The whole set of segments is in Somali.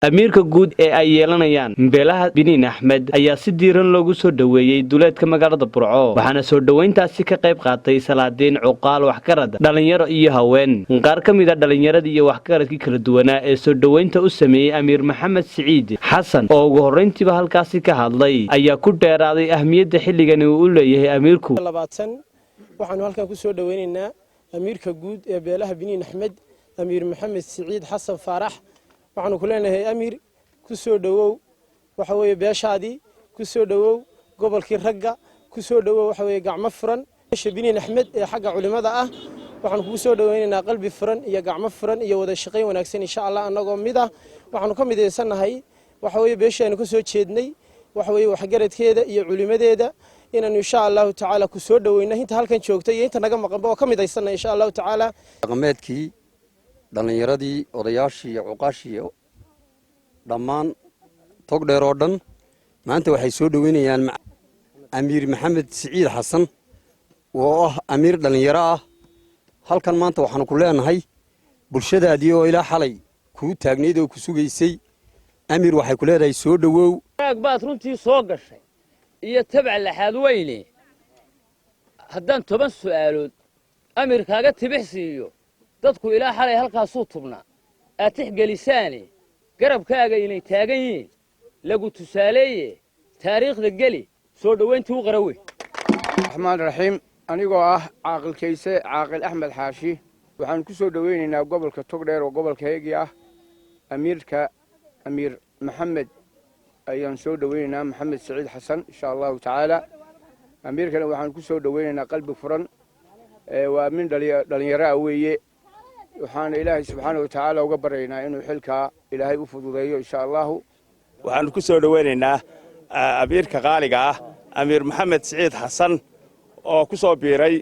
Amiirka guud ee ay yeelanayaan beelaha Biniin Axmed ayaa si diiran loogu soo dhoweeyey duleedka magaalada Burco, waxaana soo dhoweyntaasi ka qayb qaatay salaadiin, cuqaal, waxgarad, dhallinyaro iyo haween. Qaar ka mid a dhallinyaradii iyo waxgaradkii kala duwanaa ee soo dhoweynta u sameeyey Amiir Maxamed Siciid Xasan oo ugu horrayntiiba halkaasi ka hadlay ayaa ku dheeraaday ahmiyadda xilligani uu u leeyahay amiirku. 20 waxaanu halkan ku soo dhoweynaynaa amiirka guud ee beelaha Biniin Axmed, Amiir Maxamed Siciid Xasan Faarax. Waxaanu ku leenahay, amiir, ku soo dhowow waxa weeye beeshaadii, ku soo dhowow gobolkii ragga, ku soo dhowow waxa weeye gacmo furan. Beesha Biniin Axmed ee xagga culimada ah waxaanu kugu soo dhoweynaynaa qalbi furan iyo gacmo furan iyo wada shaqayn wanaagsan, insha Allah. Annagoo mid ah waxaanu ka midaysannahay waxa weeye beeshii aynu ka soo jeednay, waxa weeye waxgaradkeeda iyo culimadeeda, inaanu insha Allahu tacaala ku soo dhoweyno. Inta halkan joogta iyo inta naga maqanba oo ka midaysannahay, insha Allahu tacaala. Dhaqameedkii, dhallinyaradii, odayaashii iyo cuqaashii, dhammaan Togdheer oo dhan maanta waxay soo dhoweynayaan Amiir Maxamed Siciid Xasan oo ah amiir dhallinyaro ah. Halkan maanta waxaanu ku leenahay bulshadaadii oo ilaa xalay kuu taagnayd oo ku sugaysay, amiir, waxay ku leedahay soo dhowow. Raag baad runtii soo gashay iyo tabca laxaad weyne. Haddaan 10 su'aalood amiir kaaga tibix siiyo, dadku ilaa xalay halkaasuu tubnaa. Aad tixgelisaane garabkaaga inay taagan yihiin lagu tusaaleeye, taariikhda geli soo dhowayntii u qara wey. Raxmaan raxiim. Anigoo ah Caaqilkayse Caaqil Axmed Xaashi, waxaan ku soo dhoweynaynaa gobolka Togdheer oo gobolkaygii ah amiirka, Amiir Maxamed ayaan soo dhoweynaynaa, Maxamed Saciid Xasan, insha Allahu tacaala. Amiirkana waxaan ku soo dhoweynaynaa qalbi furan. Waa min dhallinyaro ah weeye. Waxaana Ilaahay subxaana wa tacaala uga baryaynaa inuu xilkaa Ilaahay u fududeeyo, insha Allahu. Waxaannu ku soo dhoweynaynaa amiirka qaaliga ah, Amiir Maxamed Siciid Xasan, oo ku soo biiray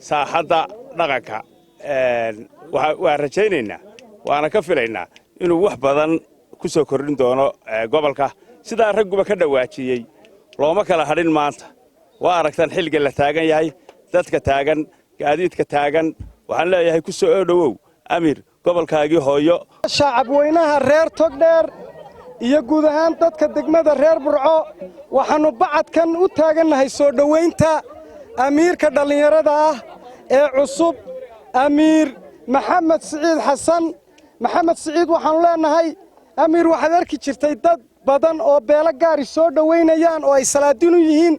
saaxadda dhaqanka. Waan rajaynaynaa waana ka filaynaa inuu wax badan ku soo kordhin doono gobolka. Sidaa ragguba ka dhowaajiyey, looma kala hadhin maanta. Waa aragtaan xilliga la taagan yahay, dadka taagan, gaadiidka taagan. Waxaan leeyahay, ku soo dhowow, amiir, gobolkaagii hooyo. Shacabweynaha reer Togdheer iyo guud ahaan dadka degmada reer Burco, waxaannu bacadkan u taagannahay soo dhowaynta amiirka dhallinyarada ah ee cusub, Amiir Maxamed Siciid Xasan. Maxamed Siciid waxaannu leennahay, amiir, waxaad arki jirtay dad badan oo beelo gaari soo dhowaynayaan oo ay salaadiin u yihiin.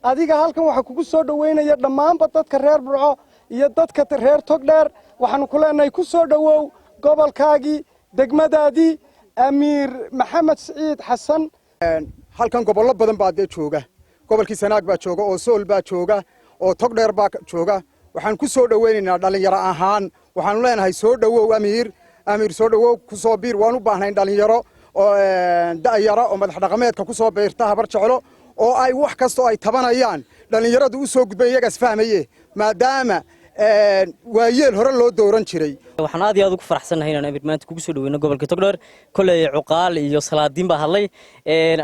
Adiga halkan waxaa kugu soo dhowaynaya dhammaanba dadka reer Burco iyo dadka reer Togdheer. Waxaannu ku leennahay, ku soo dhowow gobolkaagii, degmadaadii, Amiir Maxamed Siciid Xasan. Halkan gobollo badan baa dee jooga. Gobolkii Sanaag baa jooga, oo Sool baa jooga, oo Togdheer baa jooga. Waxaan ku soo dhoweynaynaa dhallinyaro ahaan, waxaanu leenahay, soo dhowow amiir, amiir, soo dhowow, ku soo biir. Waan u baahnayn dhallinyaro oo da'yara oo madax dhaqameedka ku soo biirta Habar Jeclo, oo ay wax kastoo ay tabanayaan dhallinyaradu u soo gudbay, iyagaas fahmaye, maadaama waayeel hore loo dooran jiray. Waxaan aad iyo aad ugu faraxsannahay inaan amiir maanta kugu soo dhaweyno gobolka Togdheer. Kolley cuqaal iyo salaadiin baa hadlay.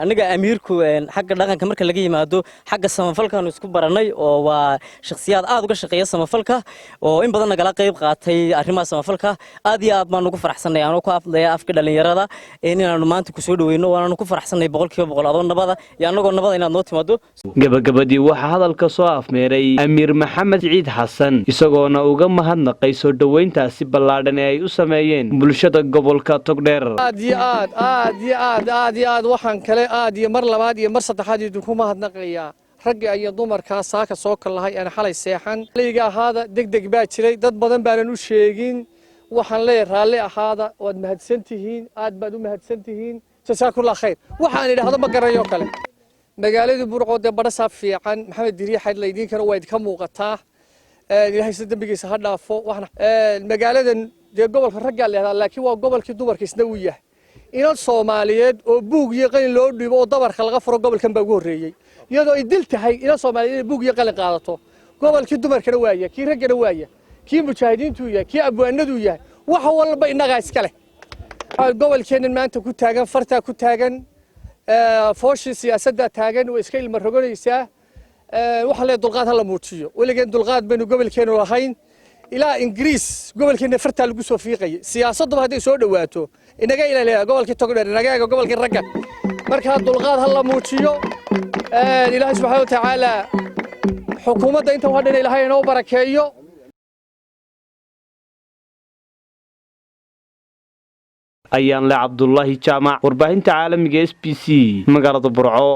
Aniga amiirku xagga dhaqanka marka laga yimaado, xagga samafalkaanu isku barannay, oo waa shakhsiyaad aad uga shaqeeya samafalka oo in badan nagala qayb qaatay arrimaha samafalka. Aad iyo aad baan ugu faraxsannahay, anoo ku hadlaya afka dhallinyarada, inaanu maanta kusoo dhaweyno. Waanaanu ku faraxsannahay 100%, adoo nabada iyo annagoo nabada inaad noo timaado. Gabagabadii waxaa hadalka soo afmeeray Amiir Maxamed Siciid Xasan, isagoona uga mahadnaqay soo dhoweyntaasi ballaadhan ee ay u sameeyeen bulshada gobolka Togdheer. Aad iyo aad, aad iyo aad, aad iyo aad. Waxaan kale aad iyo mar labaad iyo mar saddexaad idinku mahadnaqayaa ragga iyo dumarkaa saaka soo kallahay aan xalay seexan. Raalliga ahaada, deg deg baa jiray, dad badan baanan u sheegin. Waxaan leeyahay, raalli ahaada, waad mahadsan tihiin, aad baad u mahadsan tihiin, jasaakullah khayr. Waxaan idhaahdo ma garanayo kale. Magaaladii Burco dee badhasaab fiican Maxamed Diriye Xayd laydiin karo, waa idinka muuqataa. Ilaahay sida dembigiisa ha dhaafo. Magaaladan dee gobolka raggaa leehdaa, laakiin waa gobolkii dumarka isna uu yahay. Inan Soomaaliyeed oo buug iyo qalin loo dhiibo oo dabarka laga furo gobolkan baa ugu horreeyey, iyadoo ay dil tahay inan Soomaaliyeed inay buug iyo qalin qaadato. Gobolkii dumarkana waaya, kii raggana waaya, kii mujaahidiintuu yahay, kii abwaanaduu yahay, wax walba innagaa iska leh. Gobolkeennan maanta ku taagan fartaa ku taagan, fooshii siyaasaddaa taagan, way iska ilma roganaysaa. Waxaa leeyahay, dulqaad ha la muujiyo. Weligeen dulqaad baynu gobolkeenu lahayn. Ilaa Ingiriis gobolkeena fartaa lagu soo fiiqayay. Siyaasadduba hadday soo dhowaato, inaga ilaaliya gobolkii Togdheer, inaga eega gobolkii ragga. Markaa dulqaad ha la muujiyo. Ilaahay subxaana wa tacaala xukuumadda inta hadhan Ilaahay inoo barakeeyo. Ayaan le Cabdulaahi Jaamac, warbaahinta caalamiga SBC, magaalada Burco.